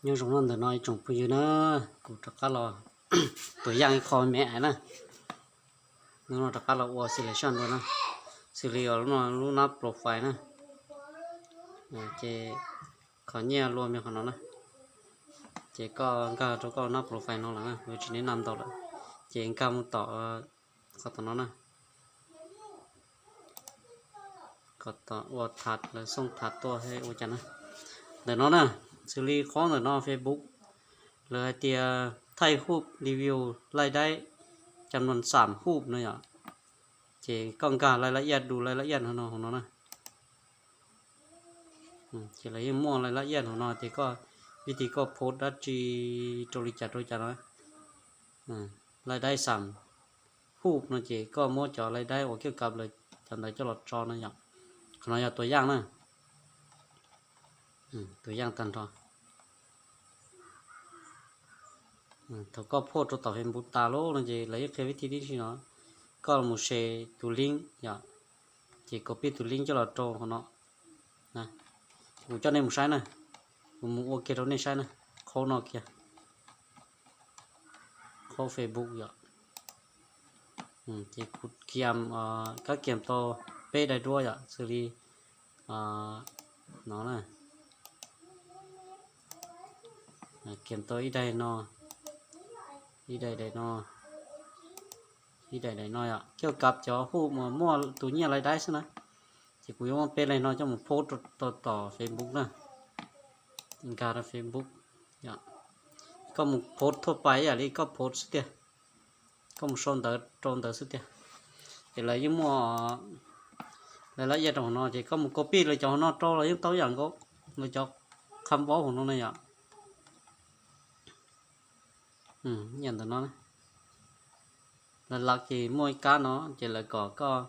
Nyob zoo no ntawm no ib tsoom phooj ywg na, kuv rov qab los tuam yaj ib qho me na. Hnub no rov qab los ua selection dua na, xws li lub no lub nab profile na. Ces qhov nyiaj lua me qhov no na, ces koj nkag rau koj nab profile no lawm na, yuav tsis neb nab ntau lawm, ces nkag mus tom qhov tom no na. Kom ua thav, lawv xooj thav tuaj thiab ua cas na. Ntawm no na, xws li qhov ntawm no Facebook, lawv hais tias thaij huj review laij daib cam nuam xam huj no yom. Ces koj nkag laij laj iaj, du laij laj iaj no hauv no na. Ces lawv yeej muaj laij laj iaj hauv no ces koj, vim tias koj post dab tsi rau li cas rau li cas no, laij daib xam huj no ces koj muab cov laij daib uas kiab kav lawv cov ntawd coj los tso no yom. Qhov no yog tuam yaj na, tuam yaj tag nrho. Thaum koj post rau tom Facebook tas lawm no ces lawv yeej qhia vib thib tib si no, koj los mus share tus link yom, ces copy tus link coj los rau qhov no. Kuv coj nej mus saib na, kuv mus ua kiag rau nej saib na, qhov no kiag, qhov Facebook yom. Ces kuv kiam, kab kiam tau peb daim duab yom, xws li no na, kiam tau ib daim no, ib daim daim no, ib daim daim no yom, kiab kav cov huj uas muaj tus nyiaj laij daib xwb na. Ces kuv yuav muab peb daim no coj mus post rau tom Facebook na, nkag rau Facebook. Koj mus post thuaj pais ib yam li koj post xwb tiag, koj mus sau ntawv rau ntawd xwb tiag. Ces lawv yeej muaj laij laj iaj rau hauv no ces koj mus copy lawv cov hauv no rau los yeej tau ib yam nkaus, lawv cov qham vaub hauv no na yom. Ntawm no, lawv lav ces muaj ib kab no ces lawv kom koj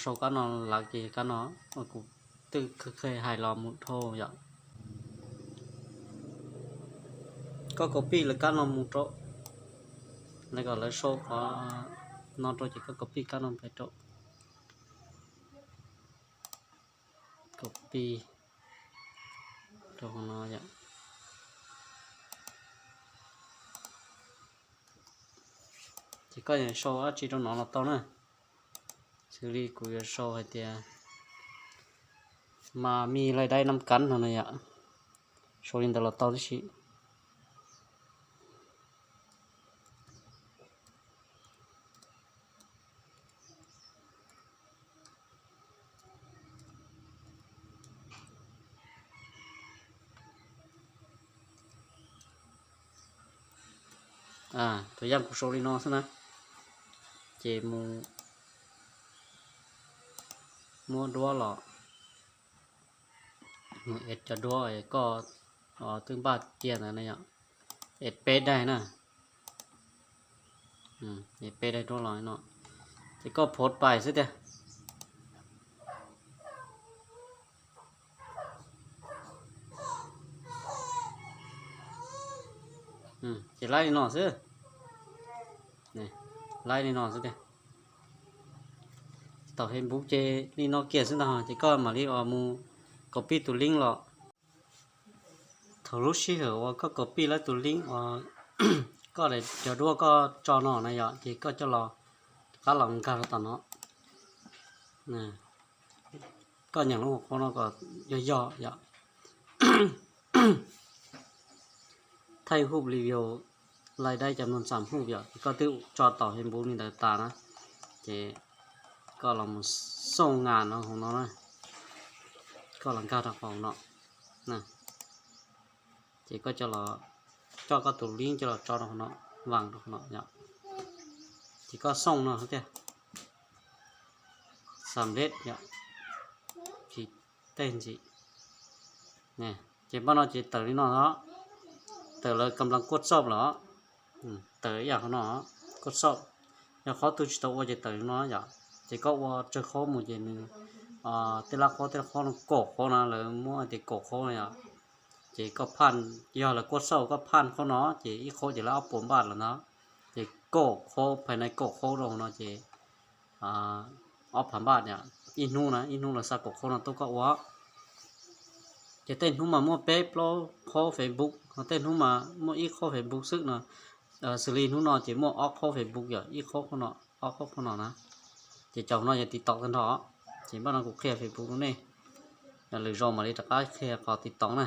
sau kab no, lav ces kab no, kuv twb hais los mus dhau yom. Koj copy lawv kab no mus rau, lawv kom lawv sau qhov no rau ces koj copy kab no pais rau, copy rau hauv no yom. Ces koj yuav sau dab tsi rau no los tau na. Xws li kuv yuav sau hais tias mas mi laij daib nam kab no na yom, sau li ntawd los tau tib si. Tus yaj kuv sau li no xwb na, ces mus muab duab los, mus ev cov duab koj twb npaj cia ntawd na yom, ev peb daim na, ev peb daim duab los no, ces koj post pais xwb tiag. Ces laib li no xwb, laib li no xwb tiag. Tom Facebook ces li no kiag xwb ntag, ces koj mam li mus copy tus link los. Thaum lub sij hawm uas koj copy lawm tus link uas koj daim cov duab koj tso no na yom, ces koj coj los, rov qab los nkag rau tom no. Koj nyeem lub hauv qab no kom yog yog yom. Thaij huj review laij daib cam nuam xam huj yom, ces koj twb tso tom Facebook li ntawd tas na, ces koj los mus xooj nga no hauv no na, koj los nkag rau hauv no, ces koj coj los, coj koj tus link coj los tso rau hauv no, vas rau hauv no yom, ces koj xooj no tiag, xam lej yom, tsis tej ntxim. Ces npaj no ces tawm li no os, tawm lawv kam las kuaj xauj lawm, tawm ib yam qhov no, kuaj xauj. Yog qhov twg tsis tau ua ces tawm li no yom, ces koj ua tsawg qhov mus ces nws, tej lab qhov tej lab qhov no kaum qhov no lawv muab tias kaum qhov no yom, ces koj phaj, yog lawv kuaj xauj koj phaj qhov no ces ib qhov ces lawv ob puas npaj lawm ntag, ces kaum qhov, phaj nais kaum qhov rau hauv no ces ob phav npaj yom, ib hnub na, ib hnub lawv xa kaum qhov no tuaj koj ua. Ces tej hnub mas muaj peb plaub qhov Facebook Ho tej hnub mas muaj ib qhov Facebook xwb no, xws li hnub no ces muaj ob qhov Facebook yom, ib qhov no, ob qhov no na. Ces cov no yog TikTok tag nrho. Ces npaj no kuv qhia Facebook rau nej, lwm zaus mam li rov qab qhia qhov TikTok na.